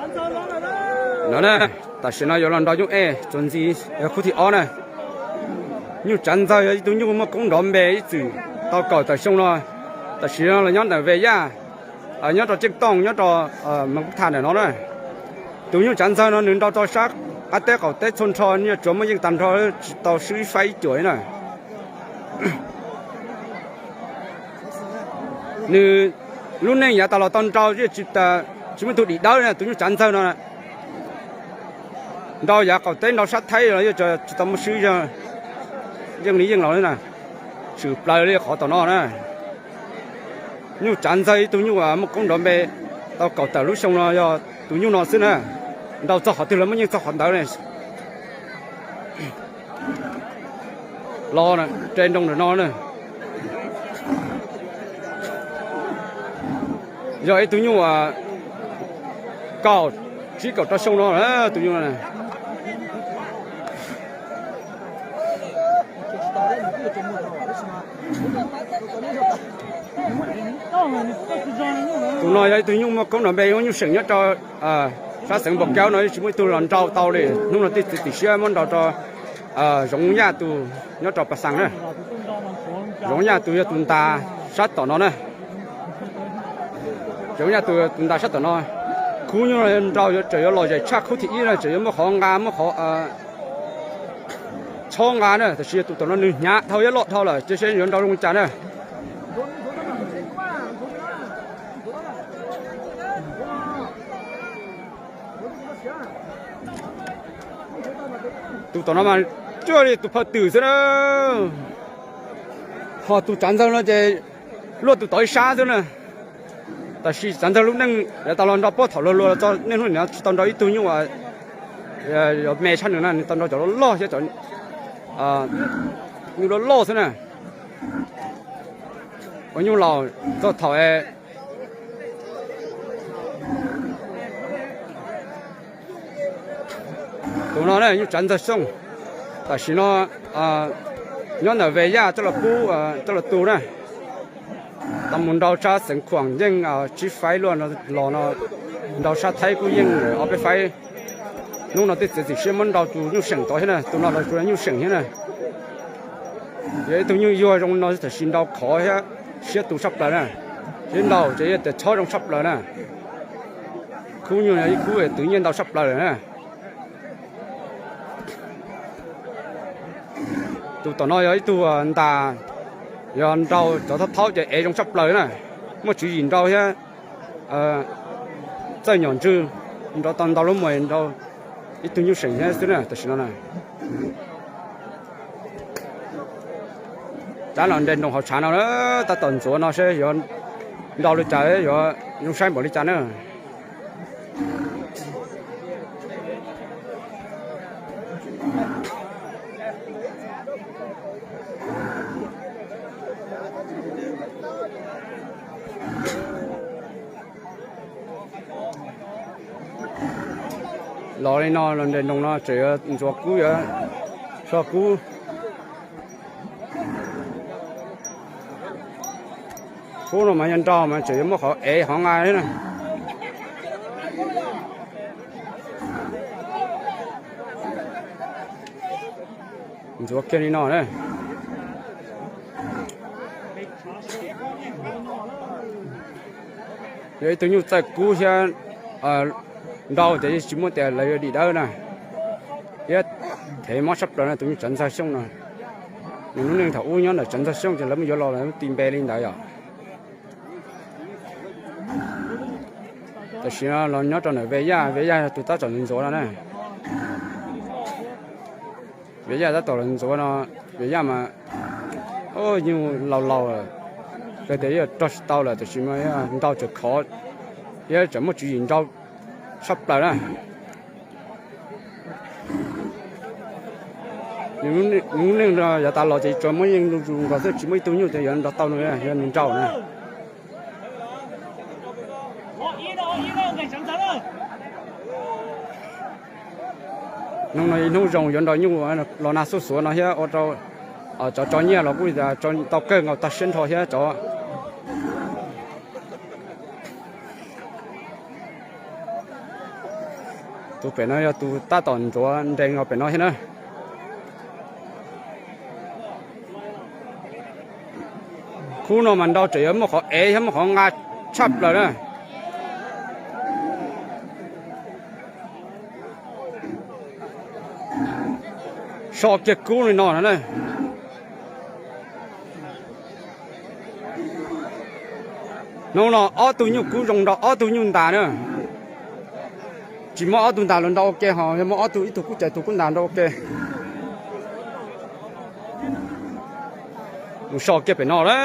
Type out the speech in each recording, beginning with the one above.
No na, tam sim no yuav los nrau nyuj ej txuas ntxiv yog khub thib ob na. Nyuj Tsav Ntxawg yog ib tug nyuj muaj koob nrov npe ib txwm tau kaum tawm xyoo no, tam sim no los nyob ntawm Ve Yaj, nyob rau Ceej Tooj nyob rau Moos Kub Tham ntawm no na. Tus Nyuj Tsav Ntxawg no nws nrau rau sab qab teb qaum teb txhua nrho, nws yuav tsuav muaj yeej tag nrho, tsis tau swb ib faib ib cuam li na. Nws lub neej yav tas los tau nrau tsis muaj tug dim dawb na, tus Nyuj Tsav Ntxawg no nrau yav qaum teb nrau sab Thaib los yeej tsis tau muaj swb yeej li yeej los li na. Tshwm plaws li qhov tom no na. Nyuj Tsav Ntxawg ib tug nyuj muaj koob nrov npe tau kaum tawm lub xyoo no yog tus nyuj no xwb na. Nrau txog qhov twg los muaj yeej txog qhov ntawd na. Los re nroo ntawm no na. Yog ib tug nyuj kaum tsib kaum rau xyoo no, tus nyuj no. Tus no yog ib tug nyuj muaj koob nrov npe, nyuj seem nyob rau sab xeev Npaus Kaub no tsis muaj ib tug los nrau tau li. Hnub no tej txiv tim siab muab nrau rau Zoov Yaj tus nyob rau Pas Xas na. Zoov Yaj tus yog tus ntas sab tom no na. Zoov Yaj tus tus ntas sab tom no. Khub nyuj nrau yuav tseem yuav lom zem tshaj khub thib ib na, tseem yuav muaj qhov nqa muaj qhov chob nqa na, tab sis tus tom no nws hnyav dhau thiab loj dhau lawm, cia seb yuav nrau zoo li cas na. Tus tom no mas cuag li tus phaw twm xwb na. Ho tus Tsav Ntxawg no ces luaj tus tod ib sab xwb na. Tab sis Tsav Ntxawg lub neej yav tas los nrau puag thaum luag luag los txog niaj hnub nim no tsis tau nrau ib tug nyuj uas me tshaj nws na, nws tau nrau cov loj loj thiab cov nyuj loj loj xwb na. Ua nyuj laus txog thaum tus no na, Nyuj Tsav Ntxawg Xyooj, tam sim no nyob ntawm Ve Yaj coj los pub coj los tu na. Tau mus nrau sab xeev Khuam yeej tsib faib luaj los no, nrau sab Thaib kuj yeej ob peb faib. Hnub no tej txiv tim siab muab nrau tus nyuj seem tod thiab na, tus no los tus nyuj seem thiab na. Yog ib tug nyuj yuag zoo no tam sim nrau khov thiab siab tu tshaj plaws na. Siab nrau ces yog tias chob zoo tshaj plaws na. Khub nyuj no ib khub twv nyiaj ntau tshaj plaws lawm na. Tus tom no yog ib tug ntas, yog nrau cov thaub thaub ces ev zoo tshaj plaws na. Muaj tswv yim nrau thiab txawj nyom ntswg, nrau tau ntau lub muag nrau ib tug nyuj seem thiab xwb na tam sim no na. Rab los nres nroos hauv tshav no, tab tom ntxuav no seb yuav nrau li cas, yuav zoo saib npaum li cas na. Los li no los nres nroos no tseem yuav ntxuav kub yuav so kub. Kub no mas yog nrau mas tseem yuav muab qhov ev qhov nqa thiab na. Ntxuav kiag li no na. Yog ib tug nyuj txawj kub thiab nrau ces yeej tsis muaj tias lawv yuav dim dawb na. Thiab thev mob tshaj plaws no tus nyuj Tsav Ntxawg Xyooj no. Nws lub neej thaum ub nyob ntawm Tsav Ntxawg Xyooj ces lawv muab yuav los lawv muab tis npe li ntawd yom. Tam sim no los nyob rau ntawm Ve Yaj, Ve Yaj tus tab tom ntxuav no na. Ve Yaj tab tom los ntxuav no, Ve Yaj mas nyuj laus laus lawm, tias yuav rog tsis tau lawm, tiam sis mas nrau tseem khov thiab tseem muaj tswv yim nrau tshaj plaws na. Nws lub neej yav tas los ces tsuas muaj yeej lus zus nkaus xwb, tsis muaj ib tug nyuj tias yuav nrau tau nws, yog nws nrau na. Hnub no ib hnub zoo yuav nrau nyuj los nag xuj xuav no thiab ua rau cov tso nyiaj los kuj tau kawg nkaus tag siab nrho thiab cov Tus pem no yog tus tab tom ntxuav nres nkaus pem no thiab na. Khub no mas nrau tseem yuav muaj qhov ev thiab muaj qhov nqa tshaj plaws na. So kiag kub li no na. Hnub no ob tug nyuj kub zoo nrau ob tug nyuj ntas na. Tsis muaj ob tug ntas los nrau ua ke, ho yog muaj ob tug, ib tug kub cais tus kub ntas nrau ua ke. Mus so kiag pem no na.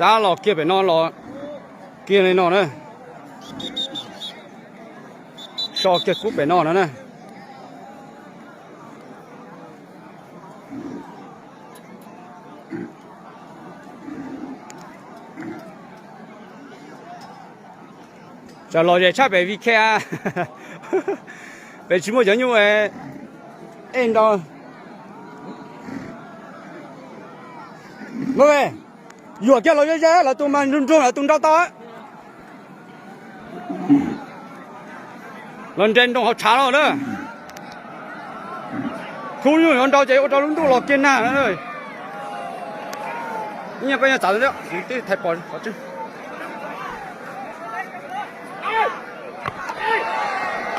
Rab los kiag pem no los kiag li no na. So kiag kub pem no no na. Tsam los zem tshaj pem V K a. Pem tsis muaj cov nyuj ej nrau. Yuam kiag los ze ze, lawv tus mas nruag nruag lawv tus nrau tau. Los nres nroos hauv tshav los na. Khub nyuj yuav nrau ces ua rau lub ntuj los kiag nag. Ib nyuag koj nyob txav twb thaiv pom qhov tswb.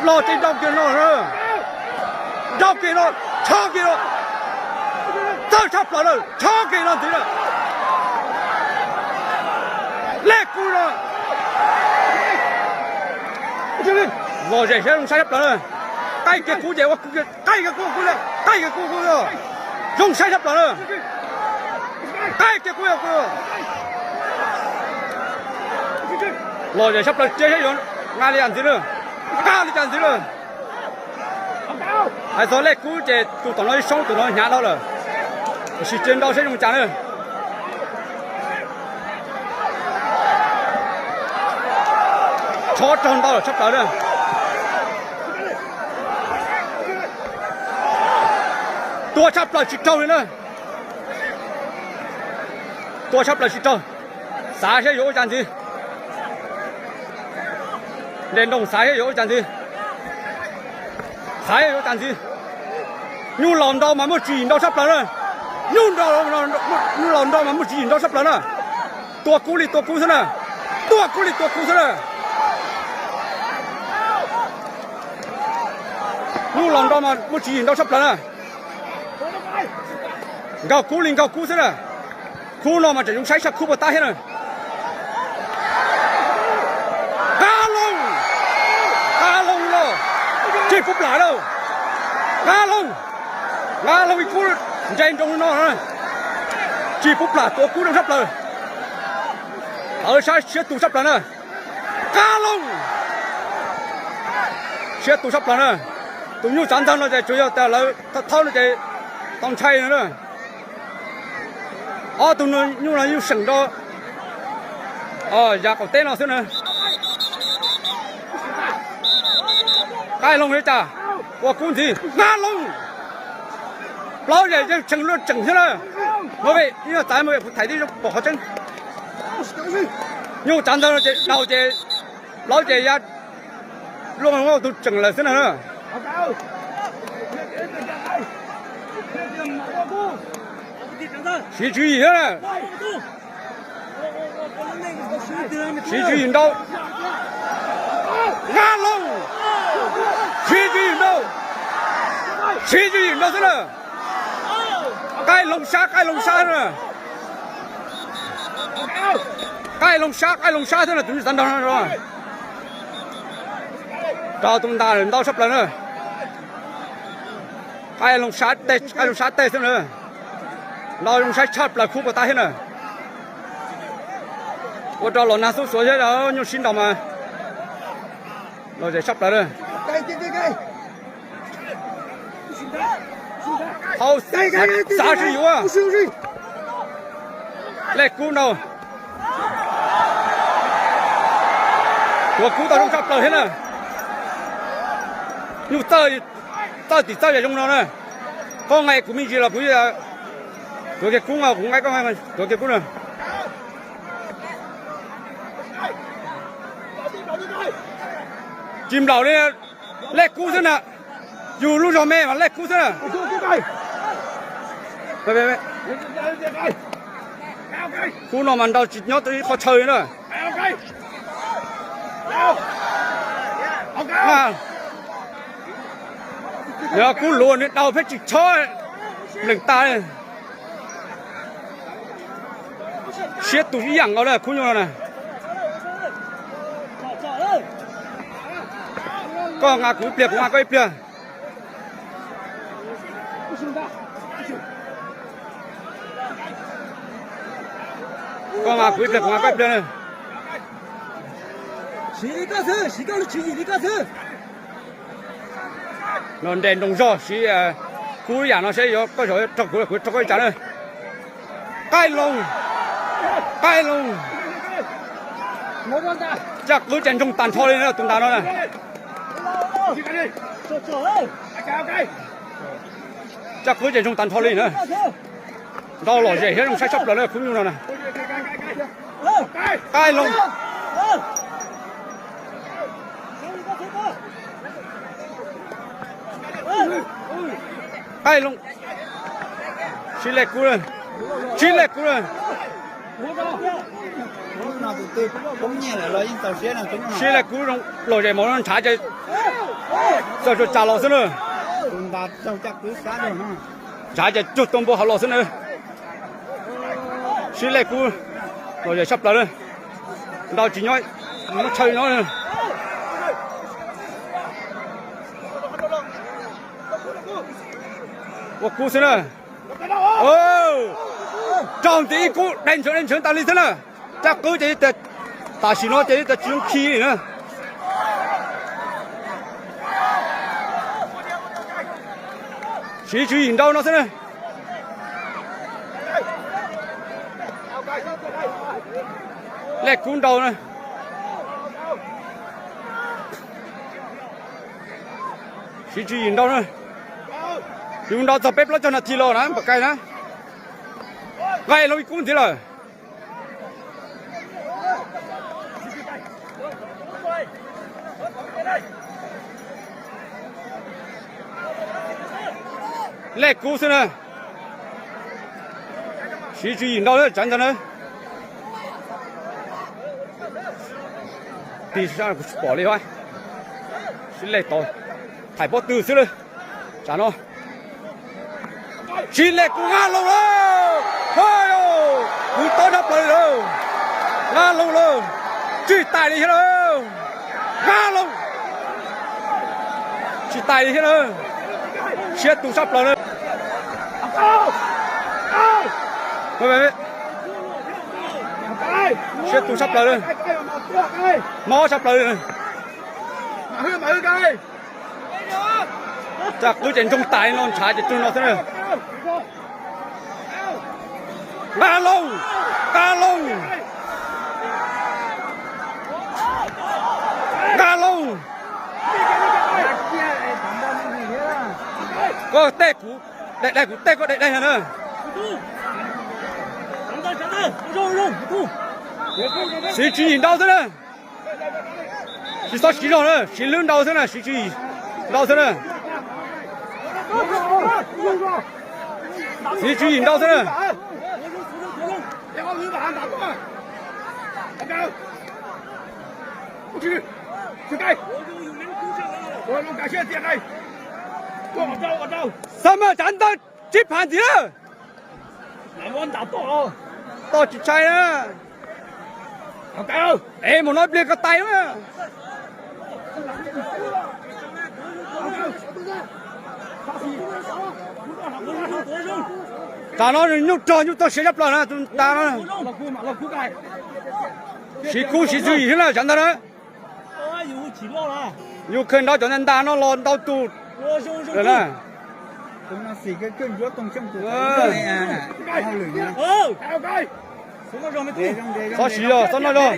Los tej nrau kiag no, nrau kiag no, chob kiag no. Txawj tshaj plaws lawm, chob kiag no ntxiv na. Lej kub no. Los zem saib zoo saib tshaj plaws na. Qaij kiag kub ces ua kub, qaij kiag kub, qaij kiag kub, zoo saib tshaj plaws na. Qaij kiag kub, los zem tshaj plaws, cia saib yuav nqa li cas ntxiv na. Nqa li cas ntxiv na. Hais txog lej kub ces tus tom no ib soob, tus no hnyav dhau lawm. Tiam sis cia nrau saib zoo cas na. Chob raug ntau lawm tshaj plaws na. Tua tshaj plaws tsis raug li na. Tua tshaj plaws tsis raug. Xav saib yuav ua cas ntxiv. Nres nroos xav saib yuav ua cas ntxiv. Xav saib yuav ua cas ntxiv. Nyuj laus nrau mas muaj tswv yim nrau tshaj plaws na. Nyuj, nyuj laus nrau mas muaj tswv yim nrau tshaj plaws na. Tua kub li tua kub xwb na. Tua kub li tua kub xwb na. Nyuj laus nrau mas muaj tswv yim nrau tshaj plaws na. Nkaug kub li nkaug kub xwb na. Khub no mas tseem zoo saib tshaj khub puag ta thiab na. Nqa loo, nqa loo li no. Tsis pub plam lauj. Nqa loo, nqa loo ib kub nres nroos li no. Tsis pub plam, tua kub zoo tshaj plaws. Tawv sab siab tus tshaj plaws na. Nqa loo, siab tus tshaj plaws na. Tus nyuj tsav ntxawg no ces tsuas yog tias lawv thaub no ces tau ntshai no na. Ob tug nyuj no nyuj seem nrau yav qaum teb no xwb na. Nqa loo li cas, ua kub ntxiv, nqa loo. Plaub yam yeej tseem luaj tseem thiab na. Mov vej ib nyuag txav mov vej kuv thaij tib zoo pom qhov tseeb. Nyuj tsav ntxawg no ces daug ces plaub ces ya luaj tus tseem lawm xwb na. Siv tswv yim thiab na. Siv tswv yim nrau. Nqa loo. Siv tswv yim nrau. Siv tswv yim nrau xwb na. Qaij loo sab, qaij loo sab xwb na. Qaij loo sab, qaij loo sab xwb na, tus nyuj tsav ntxawg no. Rau tus ntas ntau tshaj plaws na. Qaij loo sab tej, qaij loo sab tej xwb na. Nrau zoo saib tshaj plaws khub puag ta thiab na. Ua rau los nag xub xuav thiab nyuj sib nraus mas los zem tshaj plaws na. Hau, xav sib yuav. Lej kub nrau. Tua kub tau zoo tshaj plaws thiab na. Nyuj txawj, txawj tim txawj yam zoo no na. Koj nqa kuv me ntsis los kuv tuav kiag kub, kuv nqa koj tuav kiag kub na. Tsis nplaum li, Lej Kub xwb na. Yus lub zog me mas Lej Kub xwb na. Kub no mas nrau tsis nyob ib qhov chaw li na. Yog Kub luv nws daus pheej tsis chob, nplees tas li. Siab tus ib yam nkaus li khub nyuj no na. Koj nqa kuv ib pliag, kuv nqa koj ib pliag. Koj nqa kuv ib pliag, kuv nqa koj ib pliag na. Siv li koj xwb, siv koj lub tswv yim li koj xwb. No nres nroos zog, siv kub yam no seb yuav koj zam rau kuv, kuv rau koj ib tsam na. Qaij Loos, Qaij Loos. Caj Qwb ces ntsoog tag nrho li na tus ntas no na. Caj Qwb ces ntsoog tag nrho li na. Nrau lom zem thiab zoo saib tshaj plaws na khub nyuj no na. Qaij Loos, Qaij Loos. Siv Lej Kub, siv Lej Kub. Siv Lej Kub lom zem mas ntshav ces txawm tsuas tsam los xwb na. Ntshav ces cuag tua npua hauv los xwb na. Siv Lej Kub lom zem tshaj plaws na. Nrau tsis nyob, muab chaw nyob. Ua kub xwb na. Raug nti ib kub dai ntshaw dai ntshaw tas li xwb na. Caj Qwb ces tias tam sim no ces tias tsis zoo khi li na. Siv tswv yim nrau no xwb na. Lej Kub nrau na. Siv tswv yim nrau na. Yus nrau txog peb plaub caug nas this los na, npam kais na. Nqaij Loos ib kub ntxiv lawm. Lej Kub xwb na. Siv tswv yim nrau na, tsav ntawd na. Tig sab kuv tsis pom li. Siv Lej tod, thaim pob tw xwb lawm. Tsam no Siv Lej Kub nqa Loos lawm. Kwv tob tshaj plaws li lawm. Nqa Loos lawm. Tsis tais li thiab lawm. Nqa Loos. Tsis tais li thiab lawm. Siab tus tshaj plaws lawm. Siab tus tshaj plaws lawm. Mob tshaj plaws li. Caj Qwb ces ntsoog tas li no, ntshav ces cuag no xwb na. Nqa Loos, nqa Loos, nqa Loos. Koj tej kuv daim daim, kuv tej koj daim daim na. Siv tswv yim nrau xwb na. Tsis txhob siv zog na, siv lwb nrau xwb na, siv tswv yim nrau xwb na. Siv tswv yim nrau xwb na. Xab maj tsav ntawd tsib phav ntxiv na. Toj tsis tshai na. Es mus no ib pliag ko tais na. Tam no nyuj rog nyuj txog siav tshaj plaws na tus tas no. Siv kub siv tswv yim xwb na, tsav ntawd na. Yus khaws nrau cov ntas ntas no los ntau tus lawm na. Txhob siv os, txhob noj zog.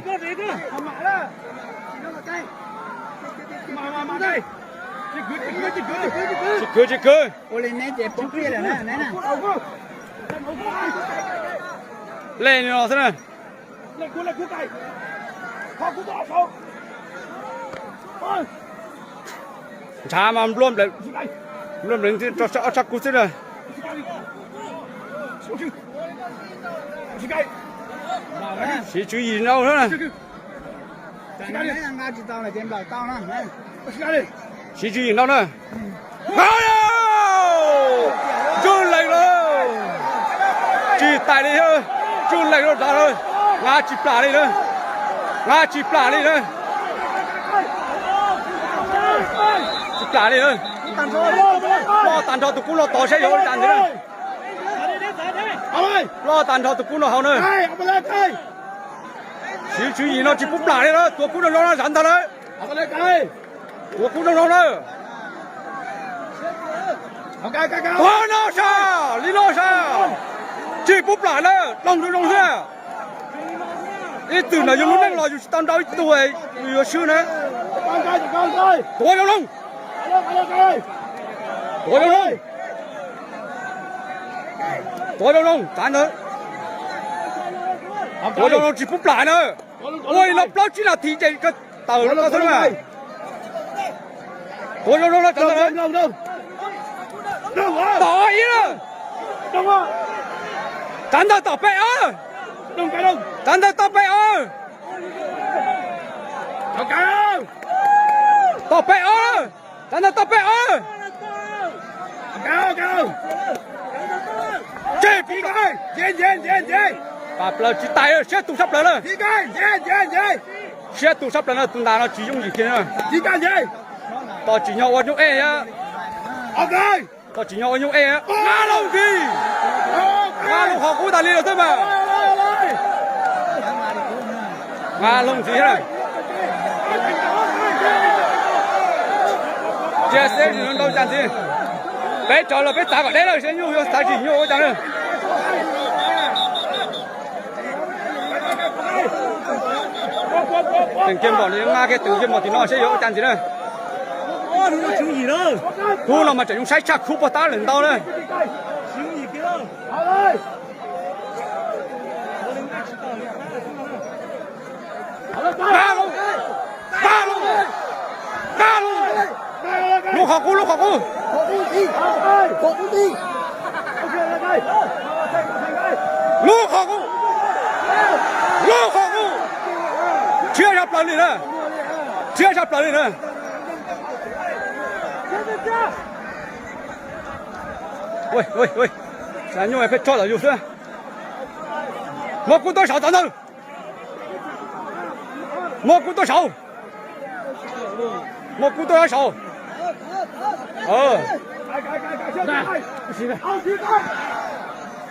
Tsis kwv, tsis kwv. Lej no xwb na. Ntshav mas nplua nplawm, nplua nplawm rau ob sab kub xwb na. Siv tswv yim no na. Siv tswv yim no na. Ntswj lees lawm, tsis tais li, ntswj lees lawm, ntshav lawm, ntshav tsis plam li na, ntshav tsis plam li na. Tsis plam li na. Ploj tag nrho tus kub no tod saib yuav ua li cas ntxiv na. Ploj tag nrho tus kub no hauv na. Siv tswv yim no tsis pub plam li na, tuav kub zoo zoo na, zav ntag na. Tuav kub zoo zoo na. Tuav no sas, li no sas. Tsis pub plam na, dloog zoo zoo xwb. Ib txwm ntawm yus lub neej los yus tsis tau nrau ib tug, yus yuav swb na. Tuav zoo zoo. Tuav zoo zoo. Tuav zoo zoo, tsav ntawd. Tuav zoo zoo tsis pub plam na. Ua li no plaub tsib nas this ces kawg tawm rau koj xwb na. Tuav zoo zoo na, tsav ntawd. Tom ib na. Tsav ntawd tom peb ob. Tsav ntawd tom peb ob. Tom peb ob. Tsav ntawd tom peb ob. Pam plaws tsis tais, siab tus sab plaws na. Siab tus sab plaws na, tus ntas no tsis yooj yim kiag na. Tos tsim nyog ua nyuj ej. Tos tsim nyog ua nyuj ej, nqa loo ntxiv. Nqa loo qhov qub tas li lawm xwb mas. Nqa loo ntxiv. Cia seb nrau cas ntxiv. Peb tsav los peb txav kom deb lawm seb nyuj yuav xav zim nyuj ua cas na. Teem kiag npaum no, nqa kiag teem kiag npaum tim no seb yuav ua cas ntxiv na. Khub no mas tseem zoo saib tshaj khub puag tab lawm ntau na. Nqa loo, nqa loo, nqa loo. Lub qhov qub, lub qhov qub. Lub qhov qub, lub qhov qub. Tshiab zaj plaws li na, tshiab zaj plaws li na. Xav nyuj peb tso tom yus xwb. Muab kub tuaj saud tod ntag. Muab kub tuaj saud. Muab kub tuaj saud.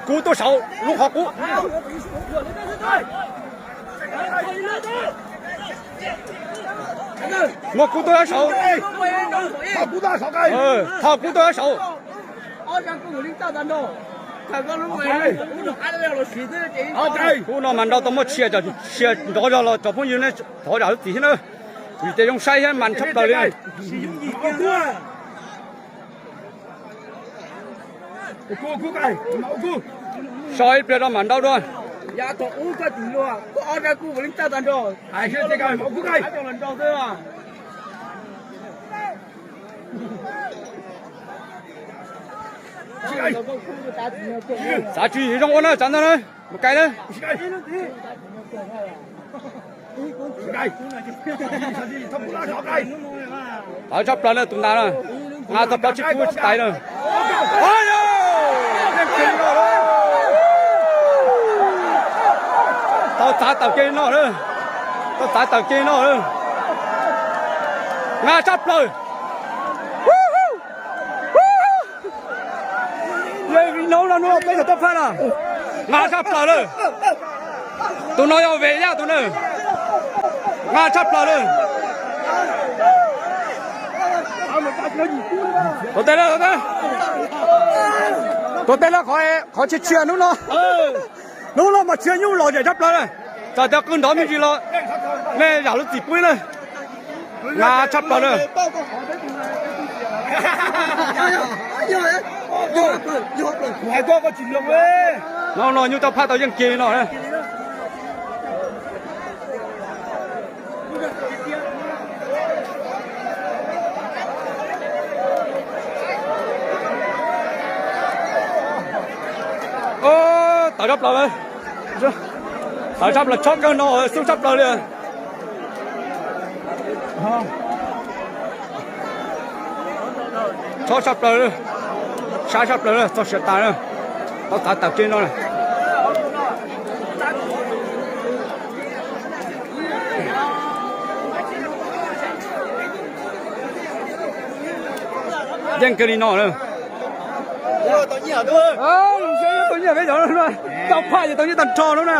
Kub tuaj saud lub qhov qub. Muab kub tuaj saud. Thauj kub tuaj saud. Kub no mas nrau tau muaj tshia, tshia nrov zog los cov phooj ywg nej thov zam lub txim thiab na. Vim tias zoo saib thiab mas tshaj plaws li. So ib pliag rau mam nrau dua. Xav tswv yim zoo ua na, tsav ntag na, mus kais na. Tawv tshaj plaws na tus ntas na, nqa tau plaub tsib kub tsis tais na. Tau txav tawm kiag no na, tau txav tawm kiag no na. Nqa tshaj plaws. Hnub no peb tau toj phaj na, nqa tshaj plaws lawm. Tus no yog Ve Yaj tus na, nqa tshaj plaws lawm. Tuav tes lawm, tuav tes lawm, qhov tshia tshia hnub no. Hnub no mas tshia nyuj lom zem tshaj plaws na. Txawm tias qw nrov me ntsis los nej zam lub txim pub na. Nqa tshaj plaws na. No no nyuj toj phaj tau yeej kiag no na. Tawv tshaj plaws, tawv tshaj plaws, chob kawg no, xub tshaj plaws li. Chob tshaj plaws, sab tshaj plaws, txog siav tas, tau tav tawm kiag no na. Yeej kiag li no na. Tau nyiaj peb cov no, tau phaj ces tau nyiaj tag nrho no na.